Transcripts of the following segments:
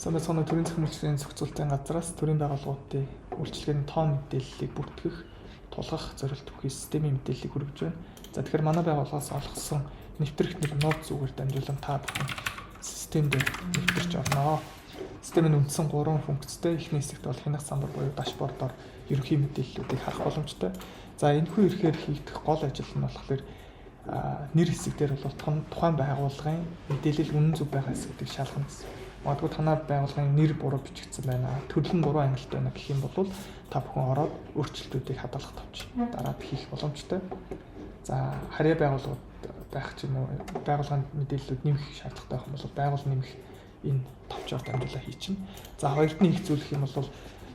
Сайн байцгаана уу, төрийн цахим үйлчилгээний зохицуулалтын газраас төрийн байгууллагуудын үйлчилгээний тоо мэдээллийг бүртгэх, тулгах зорилт бүхий системийн мэдээллийг хүргэж байна. За, тэгэхээр манай байгууллагаас олгосон нэвтрэх нэр нууц үгээр дамжуулан та бүхэн системд нэвтэрч орно. Системийн үндсэн гурван функцтэй. Эхний хэсэгт бол хянах самбар буюу dashboard оор ерөнхий мэдээллүүдийг харах боломжтой. За, энэхүү эрхээр хийгдэх гол ажил нь болохоор нэр хэсэг дээр бол тухайн байгууллагын мэдээлэл үнэн зөв байгаа хэсгүүдийг шалгана гэсэн. Магадгүй танай байгууллагын нэр буруу бичигдсэн байна, төрөл нь буруу ангилалт байна гэх юм бол та бүхэн ороод өөрчлөлтүүдийг хадгалах товч дараад хийх боломжтой. За, харьяа байгууллагууд байх ч юм уу, байгууллагын мэдээллүүд нэмэх шаардлагатай байх юм бол байгуул нэмэх энэ товчоор дамжуулаад хийчихнэ. За, хоёрт нь их зүйл гэх юм бол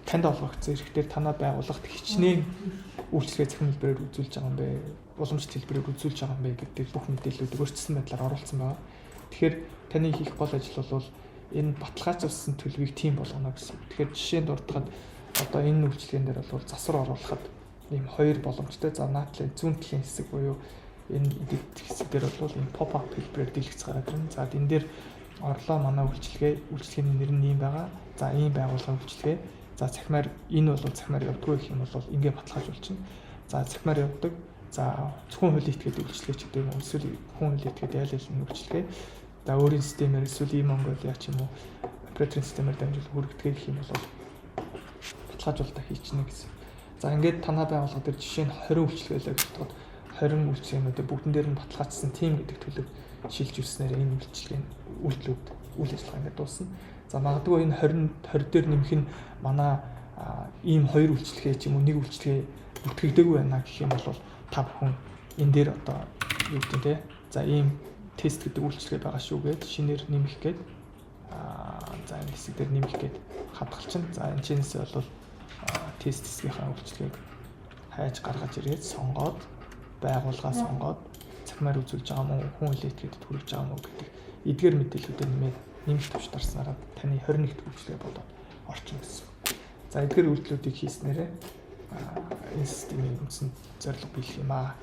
танд олгогдсон эрхтээр танай байгууллагт хичнээн үйлчилгээ цахим хэлбэрээр үзүүлж байгаа юм бэ, уламжлалт хэлбэрээр үзүүлж байгаа юм бэ гэдэг бүх мэдээллүүдийг өөрчилсөн байдлаар оруулсан байгаа. Тэгэхээр таны хийх гол ажил бол энэ баталгаажуулсан төлөвийг тийм болгоно гэсэн. Тэгэхээр жишээнд дурдахад одоо энэ үйлчилгээн дээр бол засвар оруулахад ийм хоёр боломжтой. За, наадлын зүүн талын хэсэг буюу энэ edit хэсэг дээр бол энэ pop up хэлбэрээр дэлгэц гараад ирнэ. За, энэ дээр орлоо, манай үйлчилгээ, үйлчилгээний нэр нь ийм байгаа. За, ийм байгууллагын үйлчилгээ. За, цахимаар, энэ бол цахимаар явдаггүй гэх юм бол ингээ баталгаажуулчихна. За, цахимаар явдаг. За, зөвхөн хуулийн этгээд үйлчилгээ ч гэдэг юм уу, эсвэл хүн хуулийн этгээд ял ял үйлчилгээ. За, өөрийн системээр эсвэл e-Mongolia ч юм уу, операторын системээр дамжуулан хүргэдэг гэх юм бол баталгаажуулалтаа хийчихнэ гэсэн. За, ингээд танай байгууллага дээр жишээ нь 20 үйлчилгээ байлаа гэж бодоход 20 үйлчилгээнүүдээ бүгдэн дээр нь баталгаажсан тийм гэдэг төлөв шилжүүлснээр энэ үйлчилгээ, үйлдэлүүд, үйл ажиллагаа ингээд дуусна. За, магадгүй энэ 20 20 дээр нэмэх нь манай ийм хоёр үйлчилгээ ч юм уу, нэг үйлчилгээ бүртгэгдээгүй байна гэх юм бол та бүхэн энэ дээр одоо юу гэдэг те, за, ийм тест гэдэг үйлчилгээ байгаа шүү гээд шинээр нэмэх гээд, за, энэ хэсэг дээр нэмэх гээд хадгалчихна. За, энэ чинээсээ бол тест хэсгийнхаа үйлчилгээг хайж гаргаж ирээд сонгоод, байгууллагаа сонгоод, цахимаар үзүүлж байгаа юм уу, хүн хуулийн этгээдэд хүргэж байгаа юм уу гэдэг эдгээр мэдээллүүдээ нэмээд нэмэх товч дарснараа таны 21 дэх үйлчилгээ болоод орчихно гэсэн. За, эдгээр үйлдэлүүдийг хийснээрээ энэ системийн үндсэн зорилго биелэх юм аа.